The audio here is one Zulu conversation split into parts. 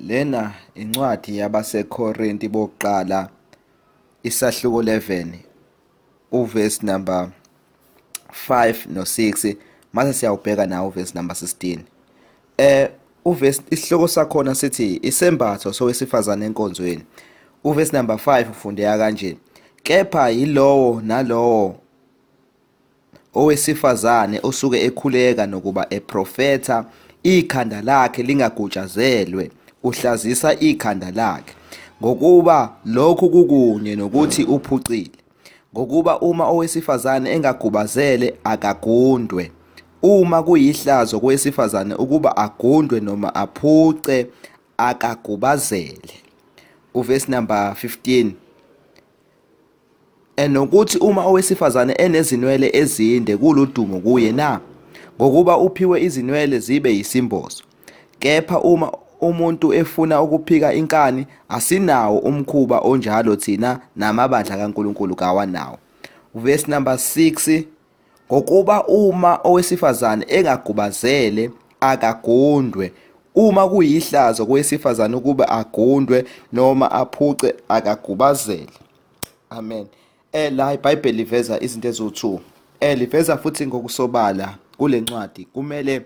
Lena incwadi yabaseKorinte bokuqala isahluko 11 uverse number 5 no6, mase siyawubheka nawo uverse number 16. Uverse isihloko sakhona sithi isembatho sowesifazane enkonzweni. Uverse number 5 ufundeka kanje: kepha yilowo nalowo owesifazane osuke ekhuleka nokuba eprofetha, ikhanda lakhe lingagutshazelwe, uhlazisa ikhanda lakhe, ngokuba lokhu kukunye nokuthi uphucile. Ngokuba uma owesifazane engagubazele, akagundwe. Uma kuyihlazo kowesifazane ukuba agundwe noma aphuce, akagubazele. Uverse number 15: nokuthi uma owesifazane enezinwele ezinde, kuludumo kuye na? Ngokuba uphiwe izinwele zibe yisimbozo. Kepha uma umuntu efuna ukuphika inkani, asinawo umkhuba onjalo thina, namabandla kaNkulunkulu kawanawo. Verse number 6: ngokuba uma owesifazane engagubazele, akagundwe. Uma kuyihlazo kowesifazane ukuba agundwe noma aphuce, akagubazele. Amen. La iBhayibheli liveza izinto eziwu2. Liveza futhi ngokusobala kule ncwadi, kumele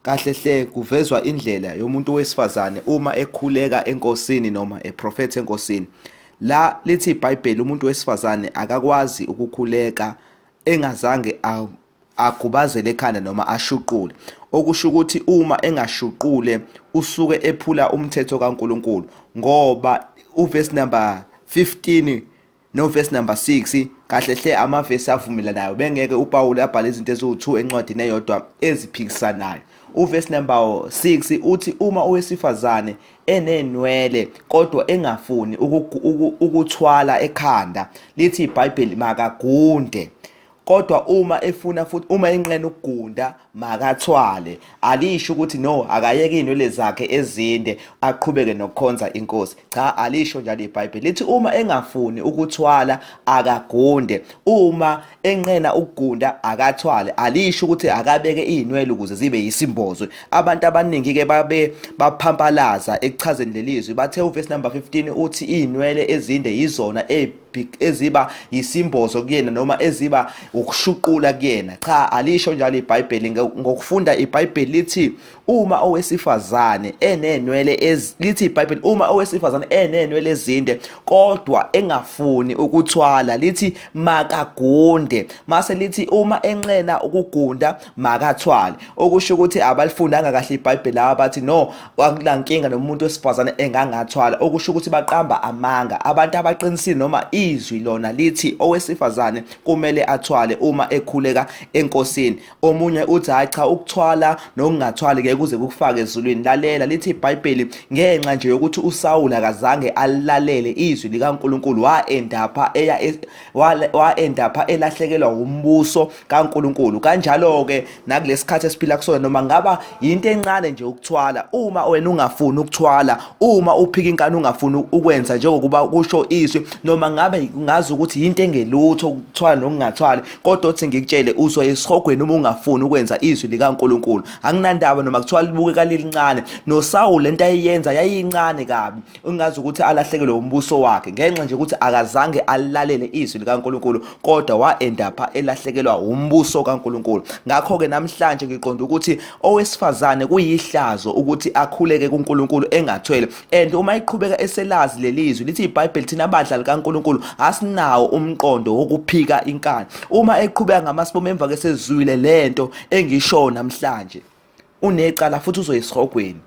kahle hle kuvezwa indlela yomuntu wesifazane uma ekhuleka enkosini noma eprofetha enkosini. La lithi iBhayibheli umuntu wesifazane akakwazi ukukhuleka engazange agubazele ekhanda noma ashuqule, okusho ukuthi uma engashuqule usuke ephula umthetho kaNkulunkulu, ngoba uverse number 15 no verse number 6 kahle hle amavesi avumelanayo. Bengeke uPaul abhale izinto eziwu2 encwadini eyodwa eziphikisanayo. Uverse number 6 uthi uma owesifazane enenwele kodwa engafuni ukuthwala ekhanda, lithi iBhayibheli makagunde. Kodwa uma efuna futhi uma enqena ukugunda, makathwale. Alisho ukuthi no, akayeke inwele zakhe ezinde aqhubeke nokukhonza inkosi. Cha, alisho njalo iBhayibheli. Lithi uma engafuni ukuthwala, akagunde. Uma enqena ukugunda, akathwale. Alisho ukuthi akabeke inwele ukuze zibe yisimbozo. Abantu abaningi ke babe baphampalaza ekuchazeni lelizwi, bathe uverse number 15 uthi inwele ezinde yizona eziba yisimbozo kuyena noma eziba ukushuqula kuyena. Cha, alisho njalo iBhayibheli. Ngokufunda iBhayibheli lithi uma owesifazane enenwele, lithi iBhayibheli uma owesifazane enenwele ezinde kodwa engafuni ukuthwala, lithi makagunde. Mase lithi uma enqena ukugunda, makathwale. Okusho ukuthi abalifundanga kahle iBhayibheli laba bathi no, akulankinga nomuntu wesifazane engangathwala, okusho ukuthi baqamba amanga. Abantu abaqinisile noma izwi lona lithi owesifazane kumele athwale uma ekhuleka enkosini. Omunye uthi hayi cha, ukuthwala nokungathwali ke kuze kukufake ezulwini. Lalela, lithi iBhayibheli ngenxa nje yokuthi uSawul akazange alilalele izwi likaNkulunkulu, wa-endapha eya wa-endapha elahlekelwa umbuso kaNkulunkulu. Kanjalo ke nakulesikhathi esiphila kusona, noma ngaba into encane nje ukuthwala, uma wena ungafuni ukuthwala, uma uphika inkani ungafuni ukwenza njengokuba kusho izwi, noma ngabe ngazi ukuthi into engelutho ukuthwala nokungathwali, kodwa uthi ngikutshele uzoya esihogweni uma ungafuni ukwenza izwi likaNkulunkulu. Anginandaba noma kuthiwa libukeka lilincane. NoSawul lento ayiyenza yayincane kabi, ungazi ukuthi alahlekelwe umbuso wakhe ngenxa nje ukuthi akazange alilalele izwi likaNkulunkulu, kodwa wa-endapha elahlekelwa umbuso kaNkulunkulu. Ngakho-ke namhlanje ngiqonda ukuthi owesifazane kuyihlazo ukuthi akhuleke kuNkulunkulu engathwele. And uma iqhubeka eselazi lelizwi, lithi iBhayibheli thina abandla likaNkulunkulu asinawo umqondo wokuphika inkani. Uma eqhubeka ngamasibomu emva kesezwile lento engisho namhlanje, unecala futhi uzoyisihogweni,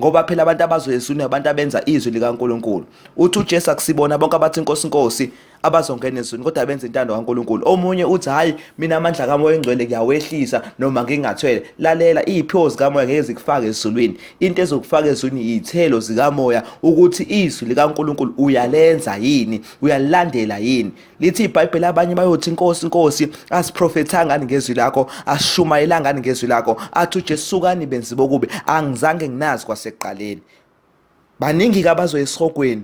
ngoba phela abantu abazoyezwini abantu abenza izwi likaNkulunkulu. Uthi uJesu akusibona bonke abathi inkosi inkosi abazongena ezulwini, kodwa benza intando kaNkulunkulu. Omunye uthi hayi, mina amandla kaMoya oNgcwele ngiyawehlisa noma ngingathwele. Lalela, iy'phiwo zikamoya ngeke zikufake ezulwini. Into ezokufaka ezulwini iy'thelo zikamoya, ukuthi izwi likaNkulunkulu uyalenza yini, uyalilandela yini. Lithi iBhayibheli abanye bayothi inkosi inkosi, asiprofethanga ngezwi lakho, asishumayelanga ngezwi lakho? Athi uJesu, sukani benzi bokubi, angizange nginazi kwasekuqaleni. Baningi ke abazoya esihogweni.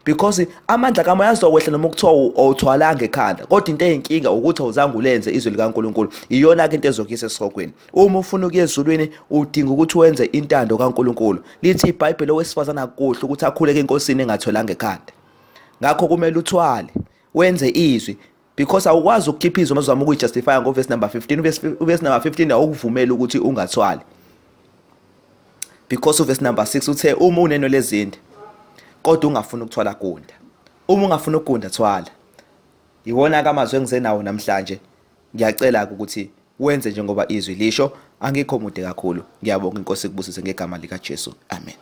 Because amandla kamoya azokwehla noma kuthiwa awuthwalanga ekhanda, kodwa into eyinkinga ukuthi awuzange ulenze izwi likaNkulunkulu. Iyona-ke into ezokuyisa esihogweni. Uma ufuna ukuya ezulwini udinga ukuthi wenze intando kaNkulunkulu. Lithi iBhayibheli owesifazane akukuhle ukuthi akhuleke enkosini engathwelanga ekhanda. Ngakho kumele uthwale, wenze izwi, because awukwazi ukukhipha izwi uma uzama ukuyijustifya ngovesi number 15. Uvesi number 15 awukuvumeli ukuthi ungathwali, because uvesi number 6 uthe uma unenwele ezinde kodwa ungafuni ukuthwala gunda, uma ungafuni ukugunda thwala. Iwona-ke amazwi engize nawo namhlanje. Ngiyacela-ke ukuthi wenze njengoba izwi lisho. Angikho mude kakhulu. Ngiyabonga, inkosi ikubusise ngegama likaJesu, amen.